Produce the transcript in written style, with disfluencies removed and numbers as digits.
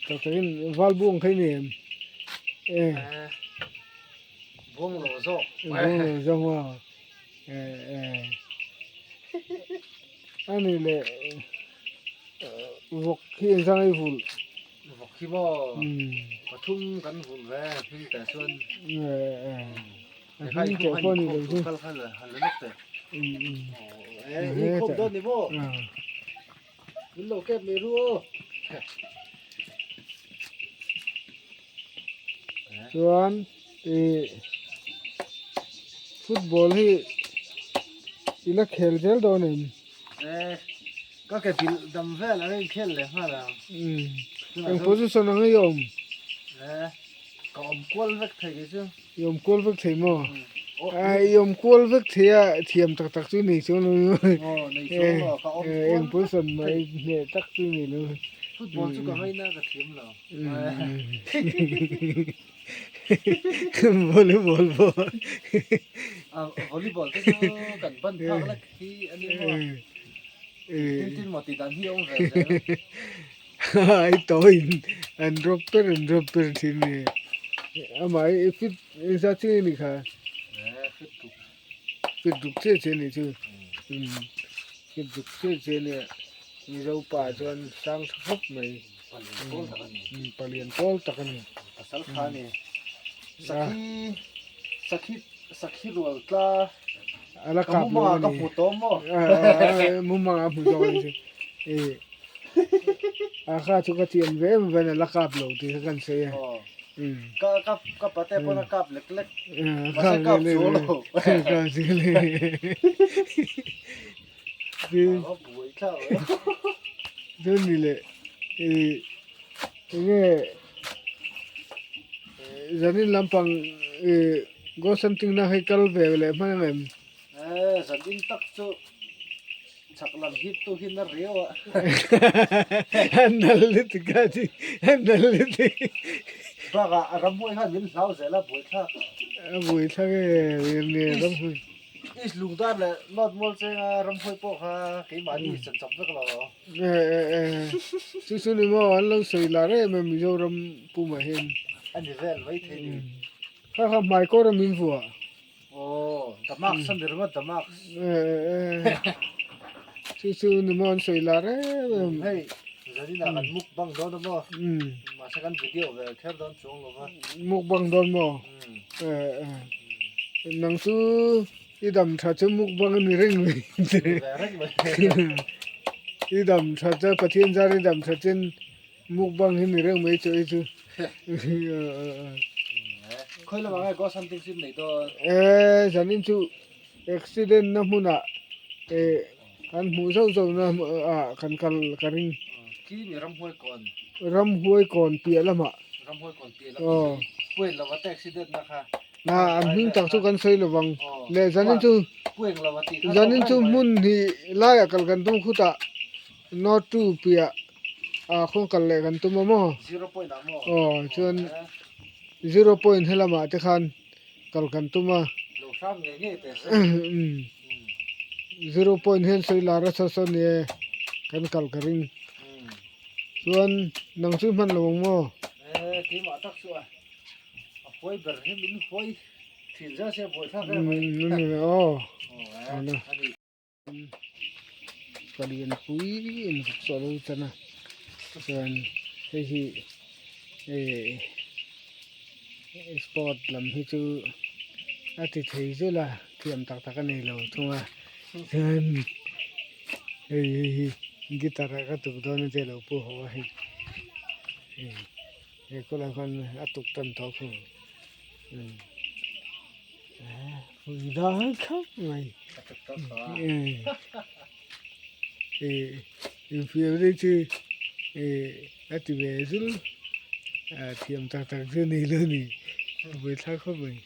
Tak takin val buang kha i nei em? Eh. Buang lo zawk. Buang lo zawk maw? Eh eh. A nih leh vawk hi engzah nge i vulh? Vawk hi maw pathum kan vulh ve hming teh chuan. Eh eh. A hming teh pawh a ni lo chu. Kal kha han la lawk teh. Eh i khawm dawn ni maw? Min lo kep mai ru aw. Chuan ih football hi i la khel zel dawn em? Eh ka ke bilh dam vel ang in khel leh nghal ang. Eng position ang i awm? Eh ka awm kual vek thei kei chu. I awm kual vek thei maw? I awm kual vek thei a thiam tak tak chu nei chuang lo. Aw nei chuang lo ka awm kual vek. Eng position mai hneh tak chu nei lo. Football chu ka ngaina ka thiam lo. Volleyball pawh. Volleyball te chu kan ban phak lek hi a ni maw? Tin tin maw tih dan hi a awm ve zel. Ai tawhin an drop per an drop per thin ni. Amah hi fit engzat chiah nge ni kha? Fit duk. Fit duk chiah chiah a nih chu. Fit duk chiah chiah a nia. Mizo pa chuan sang tha khawp mai. Palian pawl tak a ni. Palian pawl tak a ni. Pasal kha a ni. Sakhi sakhi sakhi rual tla. A la kap lo a ni. Ka hmu tawh maw? Mumanga a hmu zawk a ni chu. A kha chu ka chian ve em ven a la kap lo tih kha kan sawi a. Ka ka ka pate pawn a kap lek lek. Mahse kap chu lo. Kap chu lo. A buai thlak lo. Chuan ni leh i enge zanin lampang i ghost hunting na hei kal ve leh hman ang em? Eh zanin tak chu chhak lam hip tu hi na riau a. A nal lutuk a chi a nal lutuk. Bakah a ramhuai khan min hlau zel a buaithlak. A buaithlak e nia ramhuai. East Lungdar leh North Mualchenga ramhuai pawh kha keimahni chan chawp vek lo. Eh eh eh chu chu ni maw an lo sawi lar em em Mizoram pumah hian. A ni vel mai thei ni. Kha kha hmaikawr a min vuah. Aw the marks a ni ringawt the marks. Eh eh eh chu chu ni maw an sawi lar em em. Hei zaninah kan mukbang dawn a maw mahse kan video ve kher dawn chuang lo va. Mukbang dawn maw? Eh eh. Nang chu i dam tha chu mukbang a ni reng mai i dam tha chu Pathian zar i dam tha chuan mukbang hi ni reng mai chu ei chu Khawi lamah nge ghost hunting chu in nei dawn? Eh zanin chu accident na hmunah eh kan hmuh zauh zauh na ah kan kal ka ring. Khi ni ramhuai kawn. Ramhuai kawn piah lamah. Ramhuai kawn piah lamah. Puain lova te accident na kha. Na an hming tak chu kan sawi lovang le zanin chu zanin chu hmun hnih laiah kal kan tum khutah North two piah ah khawn kal leh kan tum a maw aw chuan zero point helamah te khan kal kan tum a zero point hian sawi lar a saw saw nia kan kal ka ring chuan nang chu i hman lo ang maw. A huai ber hi min huai thin zia sia buai thlak em mai. Aw ani. Palian pui in vuk chu alo chan a chuan hei hi eh sport lam hi chu a ti thei zul a thiam tak tak a nei lo thung a chuan hei hi guitar ah ka tuk dawn a tia lo pu haw a hei. He kawlh ah khan a tuk tan tawh khu pui dai khawp mai infiam te chu a ti ve zul a thiam tak tak chu ni lo ni buaithlak khawp mai.